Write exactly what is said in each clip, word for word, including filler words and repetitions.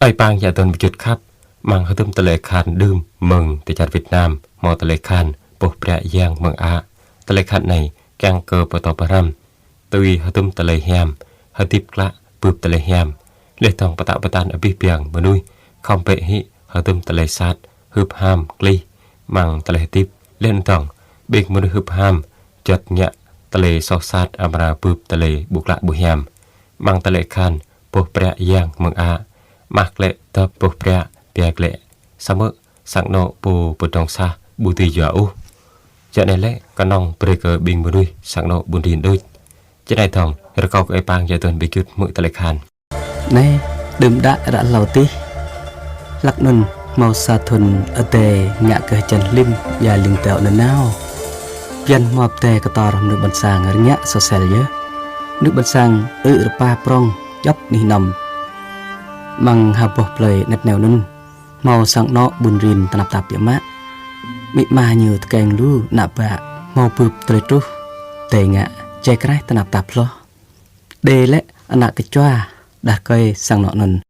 Ơi pang yă tơn pơjŭt khăp, mơ̆ng hơdôm tơlơi khan đưm mơ̆ng tơčar Việt Nam, hmâo tơlơi khan boh prăk yang mơ̆ng ă. Tơlơi khan anai kiăng kơ pơtô pơhrăm tui hơdôm tơlơi hiam, hơdip klă bưp tơlơi hiam. Laih dơ̆ng pơtă pơtăn abih bang mơnuih, khŏm bĕ hĭ hơdôm tơlơi sat, hưp ham, klih, mơ̆ng tơlơi hơdip. Laih dơ̆ng ƀing mơnuih hưp ham, juăt ngă tơlơi soh sat amra bưp tơlơi ƀu klă ƀu hiam. Mơ̆ng tơlơi khan boh prăk yang mơ̆ng ă, mah klĕ dŏp boh prăk, biă klĕ. Samơ̆ sang anŏ pô pơdrŏng sah ƀu dưi yua ôh. Yua anai lĕ kơnơ̆ng brơi kơ ƀing mơnuih sang anŏ ƀun rin đôč. Či anai dơ̆ng, rơkâo kơ ơi pang yă tơn pơjŭt hmư̆ tơlơi khan. Anai, đưm đă ră hlâo adih, hlăk anŭn hmâo sa thŭn adai ngă kơ hơjăn hlim ia ling dao nanao. Bơyan hmua pơdai kơtor mơnuih ƀôn sang rơngiă sosel yơh. Mơnuih ƀôn sang ư̆ rơpa prŏng djŏp anih anom. Mơ̆ng ha boh plơi anet aneo anŭn, hmâo sang anŏ ƀun rin tơnap tap biă mă. Amĭ ama ñu tơkeng lu ană bă, hmâo bưp tơlơi truh, adai ngă jai kraih tơnap tap hloh. Đê lĕ ană kơčua đah rơkơi sang anŏ anŭn.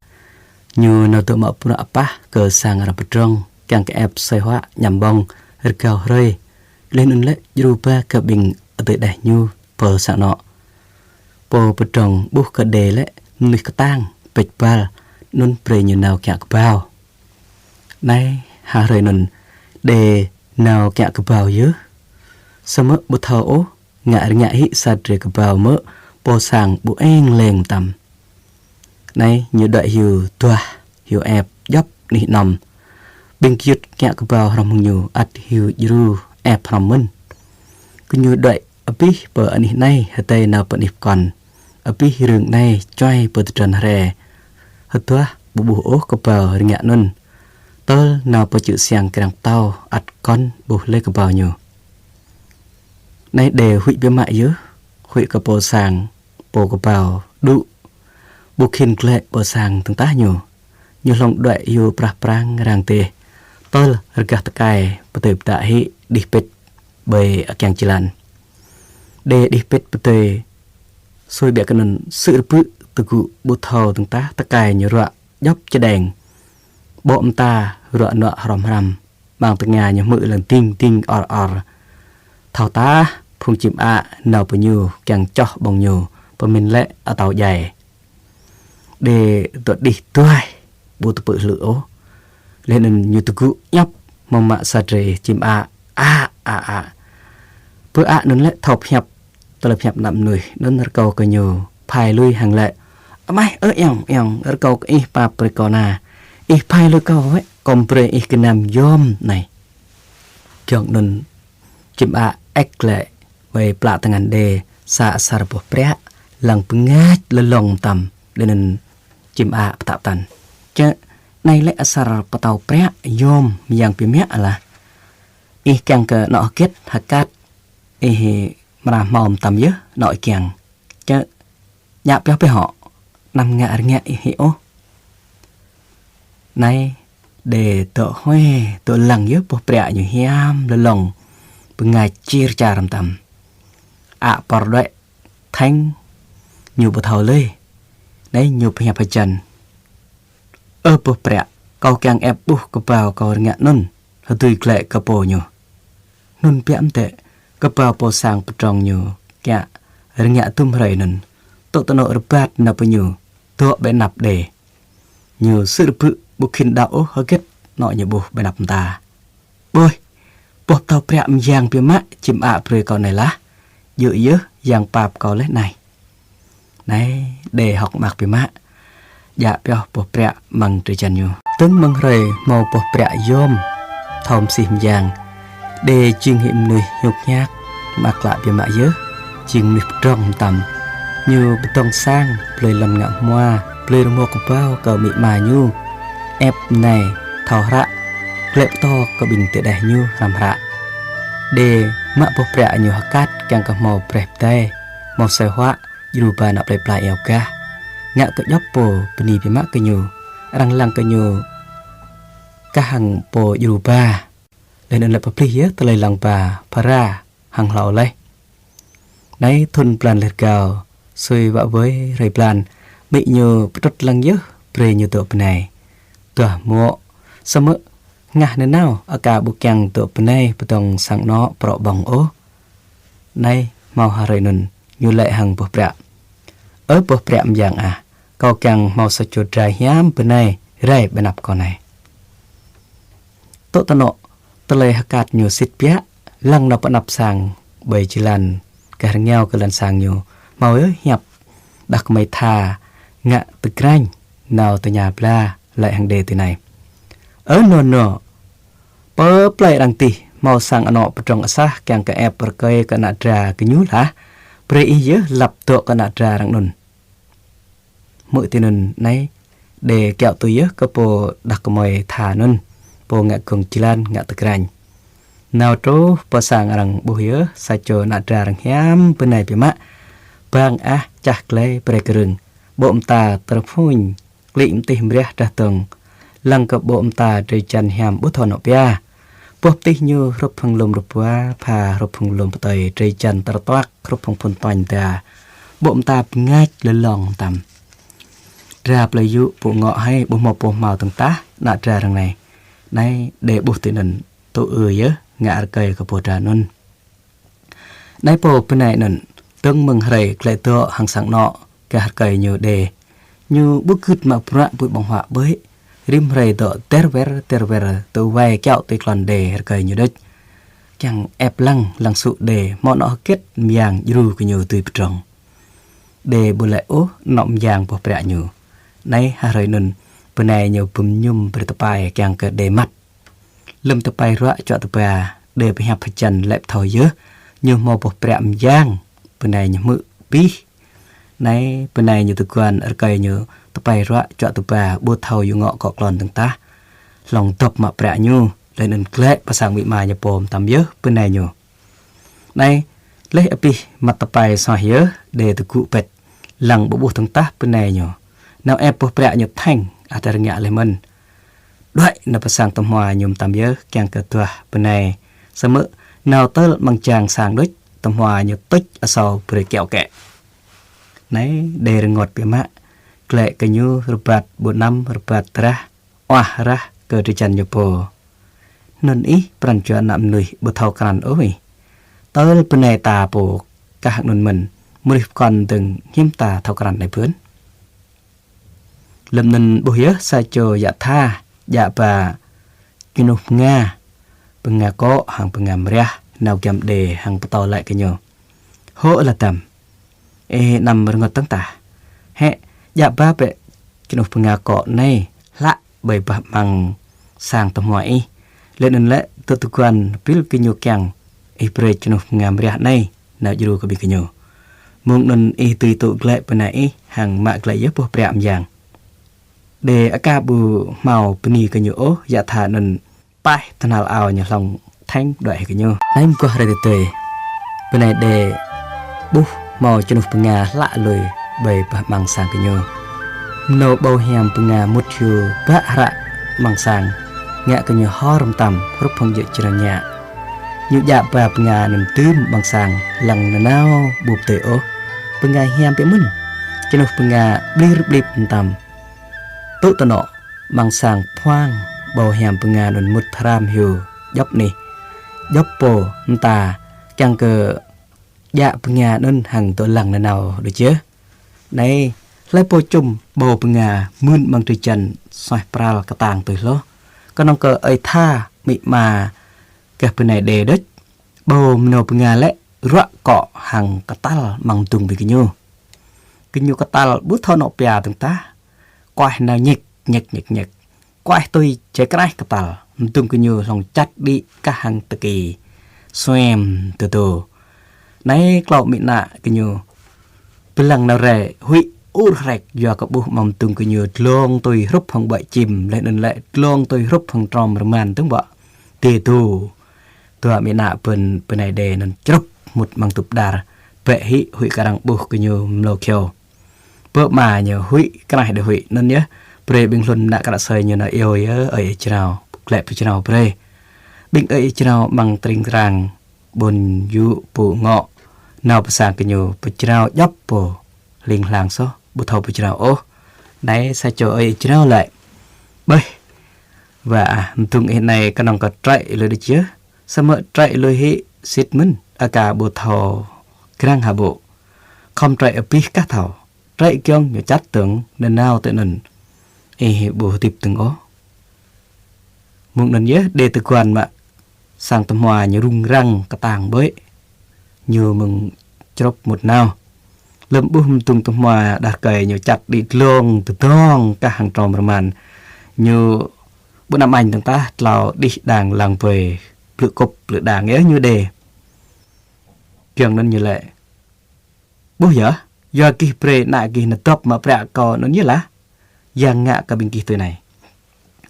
Ñu nao dŏ mă bruă apah kơ sang arăng pơdrŏng, kiăng kơ ĕp asơi huă añăm ƀơ̆ng rơgao hrơi. Laih anŭn lĕ djru ba kơ ƀing adơi đeh ñu pơ sang anŏ. Pô pơdrŏng ƀuh kơ Đê lĕ mơnuih kơtang, pĕč bal, anŭn brơi ñu nao kiăng kơƀao. Anai, ha hrơi anŭn, Đê nao kiăng kơƀao yơh. Samơ̆ ƀu thâo ôh, ngă rơngiă hĭ sa drơi kơƀao mơ̆ pô sang ƀu eng leng mơtam. Anai, ñu đuaĭ hyu duah, hyu ĕp djŏp anih anom. Ƀing gơyut ngă kơƀao hrŏm hăng ñu ăt hyu djru ĕp hrŏm mơ̆n. Gơñu đuaĭ abih pơ anih anai hơtai nao pơ anih pơkŏn. Abih rưng anai čuai pơ tơdron hre. Hơduah ƀu ƀuh ôh kơƀao rơngiă anŭn. Tơl nao pơ čư̆ siăng krăng pơtâo ăt kŏn ƀuh lĕ kơƀao ñu. Anai Đê huĭ biă mă yơh, huĭ kơ pô sang, pô kơƀao đŭ. Ƀu khĭn glaĭ pơ sang dơ̆ng tah ñu. Ñu hlŏng đuaĭ hyu prah prang rang dêh. Tơl rơgah tơkai pơdơi pơdă hĭ đih pĭt ƀơi akiăng jơlan. Đê đih pĭt pơdơi sui biă kơ anŭn sư̆ rơbư̆ tơgŭ ƀu thâo dơ̆ng tah tơkai ñu ruă djŏp čơđeng. Ƀô̆ mơta ruă nuă hrŏm hrăm. Mơ̆ng tơngia ñu hmư̆ lăng ding ding or or. Thâo tah phung čim ă nao pơ ñu kiăng čoh ƀơ̆ng ñu, pơmĭn lĕ atâo djai. Đê dŏ đih duaih ƀu tơpư̆ hlư̆ ôh. Laih anŭn ñu tơgŭ ñăp mơ̆ng mă sa drơi čim ă, ă, ă, ă. Pơ ă anŭn lĕ thâo pơhiăp, tơlơi pơhiăp ană mơnuih, anŭn rơkâo kơ ñu phai lui hăng lĕ: Amai, ơ ayŏng, ayŏng, rơkâo kơ ih pap brơi kâo na. Ih phai lui kâo wơ̆t, kŏm brơi ih gơnam yom anai. Giŏng anŭn čim ă ĕk lĕ wai plă tơngan Đê sa asar boh prăk lăng pơngač lơlŏng mơtam. Laih anŭn čim ă pơtă pơtăn: Čơ, anai lĕ asar pơtâo prăk yom mơyang biă mă lah. Ih kiăng kơ anŏ hơget hơkat ih amra hmâo mơtam yơh anŏ ih kiăng. Čơ, djă pioh pioh hŏ, anăm ngă rơngiă ih hĭ ôh. Anai, Đê dŏ huê, dŏ lăng yơh boh prăk ñu hiam lơlŏng, pơngač čir čar mơtam. Ă pơr đuaĭ thĕng ñu ƀu thâo lơi. Anai ñu pơhiăp hơjăn: Ơ boh prăk, kâo kiăng ĕp ƀuh kơƀao kâo rơngiă anŭn, hơdui glaĭ kơ pô ñu. Anŭn biă mơ̆n đĕ, kơƀao pô sang pơdrŏng ñu kiăng rơngiă dŭm hrơi anŭn, tŏ tơnŏ rơbat nao pơ ñu, dŏ ƀơi anăp Đê. Ñu sư̆ rơbư̆ ƀu khĭn đaŏ ôh hơget anŏ ñu ƀuh ƀơi anăp mơta. Ƀơi, boh pơtâo prăk mơyang biă mă čim ă brơi kâo anai lah, djơ̆ yơh yang pap kâo laih anai. Anai, Đê hơ̆k mơak biă mă, djă pioh boh prăk mơ̆ng drơi jan ñu. Dơ̆ng mơ̆ng hrơi hmâo boh prăk yom, thâo mơsih mơyang, Đê jing hĭ mơnuih hiuk hiak, mơak klă biă mă yơh, jing mơnuih pơdrŏng mơtam. Ñu pơdŏng sang, blơi lŏn ngă hmua, blơi rơmô kơƀao kơ amĭ ama ñu. Ĕp anai, thâo hră, glaĭ pơtô kơ ƀing tơdeh ñu hrăm hră. Đê mă boh prăk ñu hơkat kiăng kơ hmâo braih pơdai, hmâo asơi huă, djru ba ană plơi pla iâu gah. Ngă kơ djŏp pô bơni biă mă kơ ñu, arăng lăng kơ ñu kah hăng pô djru ba. Laih anŭn lĕ pơplih yơh tơlơi lăng ba phara hăng hlâo laih. Anai thŭn blan laih rơgao, sui wă wơi hrơi blan, amĭ ñu pơtrŭt lăng yơh brơi ñu dŏ bơnai. Duah mŏ, samơ̆ hơngah nanao aka ƀu kiăng dŏ bơnai pơdŏng sang anŏ prŏ ƀơ̆ng ôh. Anai hmâo ha hrơi anŭn, ñu laĭ hăng boh prăk: Ơ boh prăk mơyang ah, kâo kiăng hmâo sa čô dra hiam bơnai rai ƀơi anăp kâo anai. Tŏ tơnŏ, tơlơi hơkat ñu sĭt biă, lăng nao pơ anăp sang ƀơi jơlan, gah rơngiao kơ lŏn sang ñu, hmâo yơh hiăp đah kơmơi tha ngă tơgrañ nao tơña bla laĭ hăng đe tui anai: Ơ nô nô, pơ plơi arăng adih hmâo sang anŏ pơdrŏng asah kiăng kơ ĕp rơkơi kơ ană dra gơñu hlah, brơi ih yơh lăp dŏ kơ ană dra arăng anŭn. Hmư̆ tui anŭn anai, đe kiaŏ tui yơh kơ pô đah kơmơi tha anŭn, pô ngă gơ̆ng jơlan ngă tơgrañ. Nao truh pơ sang arăng ƀuh yơh sa čô ană dra arăng hiam bơnai biă mă, bang ah čah glai brơi kơrưng, ƀô̆ mơta tơrơphuñ, klĭ mơtih mriah drah dơ̆ng, lăng kơ ƀô̆ mơta drơi jăn hiam ƀu thâo anŏ pia. Boh pơtih ñu hrup hăng lŏm rơbua, pha hrup hăng lŏm pơtơi, drơi jăn tơrtuăk hrup hăng phŭn tuañ da, ƀô̆ mơta bơngač lơlong mơtam. Dra plơi yŭ pŭ ngŏ hai, ƀu hmâo pô hmâo dơ̆ng tah ană dra arăng anai. Anai đe ƀuh tui anŭn, tŭ ư yơh ngă rơkơi kơ pô dra anŭn. Anai pô bơnai anŭn, dơ̆ng mơ̆ng hrơi glaĭ dŏ hăng sang anŏ gah rơkơi ñu đe, ñu ƀu gưt mă bruă ƀui ƀơ̆ng huă ƀơi. Rĭm hrơi dŏ der wer der wer, tŭ wai kiaŏ tui klon đe rơkơi ñu đôč. Kiăng ĕp lăng, lăng sŭ đe, hmâo anŏ hơget mơyang djru kơ ñu dưi pơdrŏng. Đe ƀu laĭ ôh anŏ mơyang boh prăk ñu. Anai ha hrơi anŭn, bơnai ñu bưm mơñum brơi tơpai kiăng kơ đe măt. Lơ̆m tơpai ruă čuă tơba, đe pơhiăp hơjăn laĭ pơthâo yơh, ñu hmâo boh prăk mơyang, bơnai ñu hmư̆ abih. Anai bơnai ñu tơguan rơkơi ñu tơpai ruă čuă tơba, ƀu thâo yŭ ngŏ akŏ klon dơ̆ng tah. Hlŏng dŏp mă prăk ñu, laih anŭn glaĭ pơ sang amĭ ama ñu pô mơtam yơh bơnai ñu. Anai, laih abih măt tơpai soh yơh, đe tơgŭ pĕt, lăng ƀu ƀuh dơ̆ng tah bơnai ñu. Nao ĕp boh prăk ñu thĕng, ăt rơngiă laih mơ̆n. Đuaĭ nao pơ sang tơhmua ñu mơtam yơh, kiăng kơ duah bơnai. Samơ̆ nao tơl amăng jang sang đôč, tơhmua ñu tuč asâo brơi kiaŏ kĕ. Anai, đe rơngot biă mă, glaĭ kơ ñu rơbat ƀu anăm, rơbat drah, uah rah kơ drơi jăn ñu pô. Anŭn ih pran jua ană mơnuih ƀu thâo krăn ôh ih. Tơl bơnai ta pô kah anŭn mơ̆n, mơnuih pơkŏn dơ̆ng hiư̆m ta thâo krăn anai bơ̆n. Lơ̆m anŭn ƀuh yơh sa čô yă tha, djă ba jơnuh bơnga, bơnga akŏ hăng bơnga mriah, nao giăm đe hăng pơtô laĭ kơ ñu: Hŏ lah tăm. Ih anăm rơngot dơ̆ng tah. Hĕ, djă ba bĕ jơnuh bơnga akŏ anai hlak ƀơi bah amăng sang tơhmua ih. Laih anŭn lĕ tơl tơguan pil gơñu kiăng ih brơi jơnuh bơnga mriah anai nao djru kơ ƀing gơñu. Mơ̆ng anŭn ih dưi tŭ glaĭ bơnai ih hăng mă glaĭ yơh boh prăk mơyang. Đe aka ƀu hmâo bơni kơ ñu ôh, yă tha anŭn paih tơhnal ao ñu hlŏng thĕng đuaĭ hĭ kơ ñu. Anai mơguah hrơi tơdơi, bơnai đe ƀuh hmâo jơnuh bơnga hlak lui ƀơi bah amăng sang kơ ñu. Mơnâo ƀâo hiam bơnga mŭt hyu bă hră amăng sang, ngă kơ ñu hor mơtam hrup hăng djơ̆ jrăng ñă. Ñu djă ba bơnga anŭn dưm amăng sang, lăng nanao ƀu pơdơi ôh. Bơnga hiam biă mơ̆n. Jơnuh bơnga blir blip mơtam. Tŭ tơnŏ, amăng sang phuang, ƀâo hiam bơnga anŭn mŭt hram hyu, djŏp anih, djŏp pô mơta, kiăng kơ djă bơnga anŭn hăng dŏ lăng nanao đôč yơh. Anai, hlơi pô čum ƀâo bơnga mưn amăng drơi jăn suaih pral kơtang tui hloh. Kơnơ̆ng kơ ơi tha amĭ ama gah bơnai đe đôč, ƀâo mơnâo bơnga lĕ ruă akŏ hăng kơtăl amăng mơdŭng ƀing gơñu. Gơñu kơtăl ƀu thâo anŏ pia dơ̆ng tah. Kuaih nao ñĕk, ñĕk, ñĕk, ñĕk. Kuaih tui jai kraih kơtăl. Mơdŭng gơñu hlŏng čăt đĭ kah hăng tơki. Suem, tơdô. Anai klâo amĭ ană gơñu pơlăng nao rai, huĭ ur hrĕk yua kơ ƀuh amăng mơdŭng gơñu dlông tui hrup hăng ƀơi čim, laih anŭn lĕ dlông tui hrup hăng trŏm rơman dơ̆ng ƀă. Tơdô. Dua amĭ ană bơ̆n bơnai đe anŭn črŭp mŭt amăng tŭp đar, bĕ hĭ huĭ kơ arăng ƀuh gơñu mlâo khiâo. Pơ ama ñu huĭ, kraih đe huĭ, anŭn yơh, brơi ƀing hlŭn mơnă kră sơi ñu nao iâu yơh ơi ih jrao, glaĭ pơ jrao brơi. Ƀing ơi ih jrao amăng tring krang, ƀôn yŭ pŭ ngŏ, nao pơ sang gơñu pơ jrao djŏp pô, hling hlang soh, ƀu thâo pơ jrao ôh. Anai sa čô ơi ih jrao laĭ: Ƀơi, Wa ah, mơdung ih anai kơnơ̆ng kơ trĕ lui đĭ yơh. Samơ̆ trĕ lui hĭ sĭt mơ̆n, aka ƀu thâo grăng hă ƀô̆. Khŏm trĕ abih kah thâo. Trĕ giŏng ñu čăt dơ̆ng nanao tui anŭn. Ih ƀu hơdip dơ̆ng ôh. Mơ̆ng anŭn yơh Đê tơguan mă sang tơhmua ñu rŭng răng kơtang ƀơi. Ñu mơ̆ng črŏp mŭt nao. Lơ̆m ƀuh mơdung tơhmua đah rơkơi ñu čăt đĭ glông tơdŏng kah hăng trŏm rơman. Ñu ƀu anăm añ dơ̆ng tah, tlao đih đang lăng ƀơi blư̆ kŭp blư̆ đang yơh ñu Đê. Giŏng anŭn ñu laĭ: Ƀuh yơh, yua gih brơi ană gih nao dŏp mă prăk kâo anŭn yơh lah. Yang ngă kơ ƀing gih tui anai.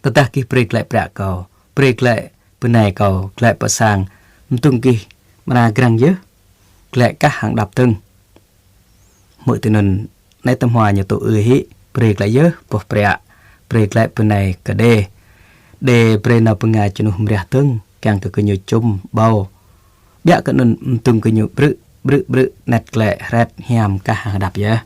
Tơdah gih brơi glaĭ prăk kâo, brơi glaĭ bơnai kâo, glaĭ pơ sang, mơdung gih mơna grăng yơh, glaĭ kah hăng đăp dơ̆ng. Hmư̆ tui anŭn, anai tơhmua ñu tŭ ư hĭ, brơi glaĭ yơh boh prăk, brơi glaĭ bơnai kơ Đê. Đê brơi nao pơnga čơnuh mriah dơ̆ng, kiăng kơ gơñu čum ƀâo. Biă kơ anŭn mơdung gơñu brư̆, brư̆, brư̆, anet glaĭ hret hiam kah hăng hơđăp yơh.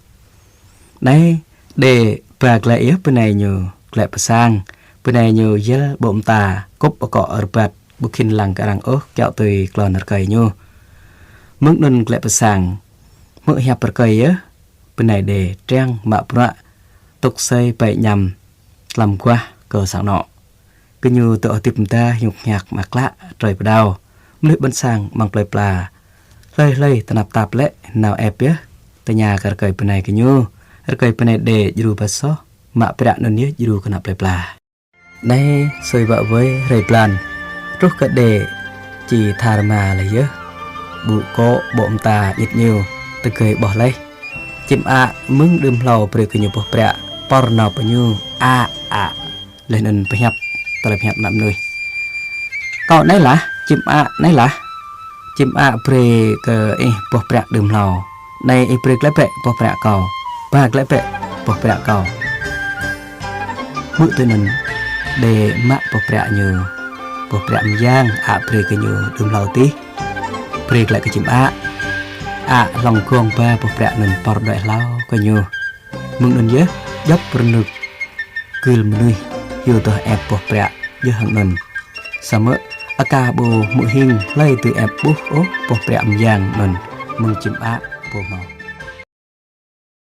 Anai, Đê ba glaĭ yơh bơnai ñu glaĭ pơ sang. Bơnai ñu yel ƀô̆ mơta, kŭp akŏ rơbat, ƀu khĭn lăng kơ arăng ôh, kiaŏ tui klon rơkơi ñu. Mơ̆ng anŭn glaĭ pơ sang, hmư̆ hiăp rơkơi yơh, bơnai Đê triăng mă bruă, tŭk asơi pai añăm, tlam guah kơ sang anŏ. Gơñu dŏ hơdip mơda hiŭk hiak mă klă trơi pơđao. Mơnuih ƀôn sang amăng plơi pla hlơi hlơi tơnap tap lĕ nao ĕp yơh, tơña kơ rơkơi bơnai gơñu. Rơkơi bơnai Đê djru ba soh, mă prăk anŭn yơh djru kơ ană plơi pla. Anai sui bă wơi hrơi blan, truh kơ Đê či tha rơma laih yơh. Ƀu akŏ ƀô̆ mơta ñit ñu, tơgơi ƀôh laih. Čim ă mơ̆ng đưm hlâo brơi kơ ñu boh prăk, pơr nao pơ ñu, ă, ă. Laih anŭn pơhiăp tơlơi pơhiăp ană mơnuih. Kâo anai lah, čim ă anai lah. Čim ă brơi kơ ih boh prăk đưm hlâo. Anai ih brơi glaĭ bĕ boh prăk kâo. Ba glaĭ bĕ boh prăk kâo. Hmư̆ tui anŭn, Đê mă boh prăk ñu. Boh prăk mơyang ă brơi kơ ñu đưm hlâo adih. Brơi glaĭ kơ čim ă. Ă hlŏng gong ba boh prăk anŭn pơr đuaĭ hlâo kơ ñu. Mơ̆ng anŭn yơh, djŏp rơnŭk gưl mơnuih hyu tơh ĕp boh prăk yơh hăng anŭn. Samơ̆ aka ƀu hmư̆ hing hlơi tui ĕp ƀuh ôh boh prăk mơyang anŭn mơ̆ng čim ă ƀu hmâo.